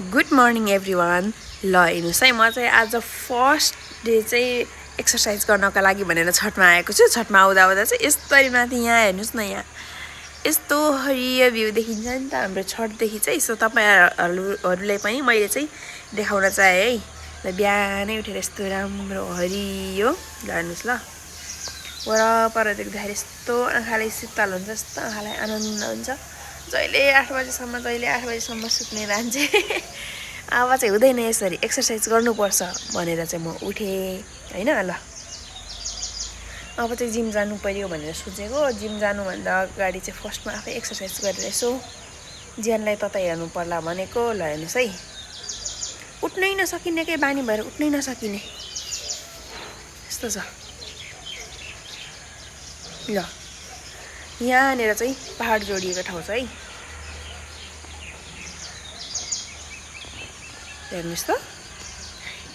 Good morning everyone. ल हेर्नुहोस् है, म चाहिँ आज फर्स्ट डे चाहिँ एक्सर्साइज गर्नको लागि भनेर छतमा आएको छु। छतमा आउँदा आउँदा चाहिँ यसरी माथि यहाँ हेर्नुहोस् न, यहाँ यस्तो हरियो भ्यू देखिन्छ नि त हाम्रो छतदेखि चाहिँ। सो तपाईँहरूले पनि मैले चाहिँ देखाउन चाहेँ है। ल बिहानै उठेर यस्तो राम्रो हरियो हेर्नुहोस् ल, वरपर देख्दाखेरि यस्तो आँखाले शीतल हुन्छ, यस्तो आँखालाई आनन्द हुन्छ। जहिले 8 बजीसम्म सुत्ने मान्छे अब चाहिँ हुँदैन, यसरी एक्सर्साइज गर्नुपर्छ भनेर चाहिँ म उठेँ होइन। ल अब चाहिँ जिम जानु पर्यो भनेर सोचेको। जिम जानुभन्दा अगाडि चाहिँ फर्स्टमा आफै एक्सर्साइज गरेर यसो ज्यानलाई तताइ हेर्नु पर्ला भनेको। ल हेर्नुहोस् है, उठ्नै नसकिने के बानी भएर उठ्नै नसकिने यस्तो छ। ल यहाँनिर चाहिँ पहाड जोडिएको ठाउँ छ है, हेर्नुहोस् त।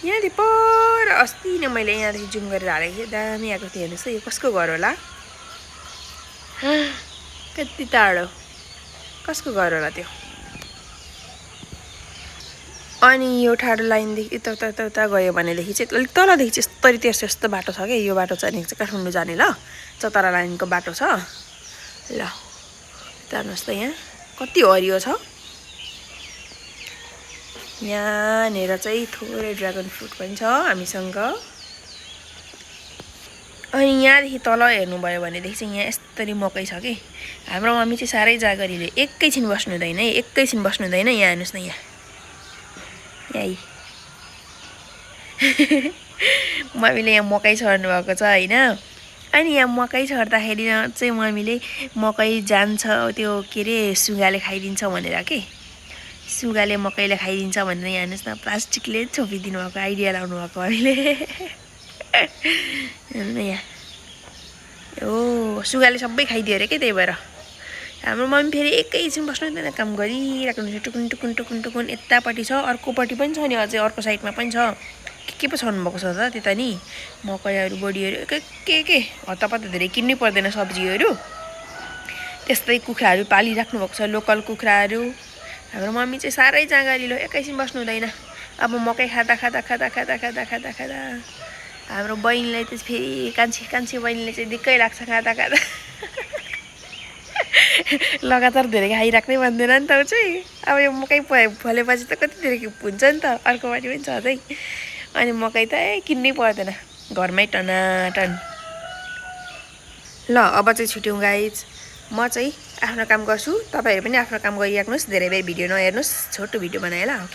यहाँदेखि पर अस्ति नै मैले यहाँदेखि जुम गरेर हालेको थिएँ, दामी आएको थियो। हेर्नुहोस् है, यो कसको घर होला, कति टाढो, कसको घर होला त्यो। अनि यो ठाडो लाइनदेखि यता गयो भनेदेखि चाहिँ अलिक तलदेखि चाहिँ यस्तरी त्यस्तो बाटो छ क्या। यो बाटो चाहिँ काठमाडौँ जाने, ल चतरा लाइनको बाटो छ। ल हेर्नुहोस् त, यहाँ कति हरियो छ। यहाँनिर चाहिँ थोरै ड्रागन फ्रुट पनि छ हामीसँग। अनि यहाँदेखि तल हेर्नुभयो भनेदेखि चाहिँ यहाँ यस्तरी मकै छ कि। हाम्रो मम्मी चाहिँ साह्रै जागरीले एकैछिन बस्नु हुँदैन है, एकैछिन बस्नु हुँदैन। यहाँ हेर्नुहोस् न, यहीँ मम्मीले यहाँ मकै छर्नु भएको छ होइन। अनि यहाँ मकै छर्दाखेरि चाहिँ मम्मीले मकै जान्छ त्यो के अरे सुगाले खाइदिन्छ भनेर के, सुगाले मकैले खाइदिन्छ भनेर यहाँ हेर्नुहोस् न, प्लास्टिकले छोपिदिनु भएको आइडिया लाउनु भएको हामीले। हेर्नु न यहाँ, ओ सुगाले सबै खाइदियो अरे के, त्यही भएर हाम्रो मम्मी फेरि एकैछिन बस्नु हुँदैन, काम गरिरहेको हुन्छ। टुकुन टुकुन टुकुन टुकुन यतापट्टि छ, अर्कोपट्टि पनि छ नि, अझै अर्को साइडमा पनि छ। के पो छर्नु भएको छ त त्यता नि, मकैहरू बोडीहरू के हतपत धेरै किन्नै पर्दैन सब्जीहरू। त्यस्तै कुखुराहरू पालिराख्नु भएको छ, लोकल कुखुराहरू। हाम्रो मम्मी चाहिँ साह्रै जाँगरिलो, एकैछिन बस्नु हुँदैन। अब मकै खाँदा हाम्रो बहिनीलाई चाहिँ फेरि कान्छी बहिनीले चाहिँ दिक्कै लाग्छ खाँदा लगातार धेरै खाइराख्नै भन्दैन नि त ऊ चाहिँ। अब यो मकै फलेपछि त कति धेरै हुन्छ नि त, अर्कोपट्टि पनि छ है। अनि मकै त किन्नै पर्दैन, घरमै टनाटन। ल अब चाहिँ छुट्यौँ गाइज, म चाहिँ आफ्नो काम गर्छु, तपाईँहरू पनि आफ्नो काम गरिराख्नुहोस्। धेरै बेर भिडियो नहेर्नुहोस्, छोटो भिडियो बनाएँ ल। ओके।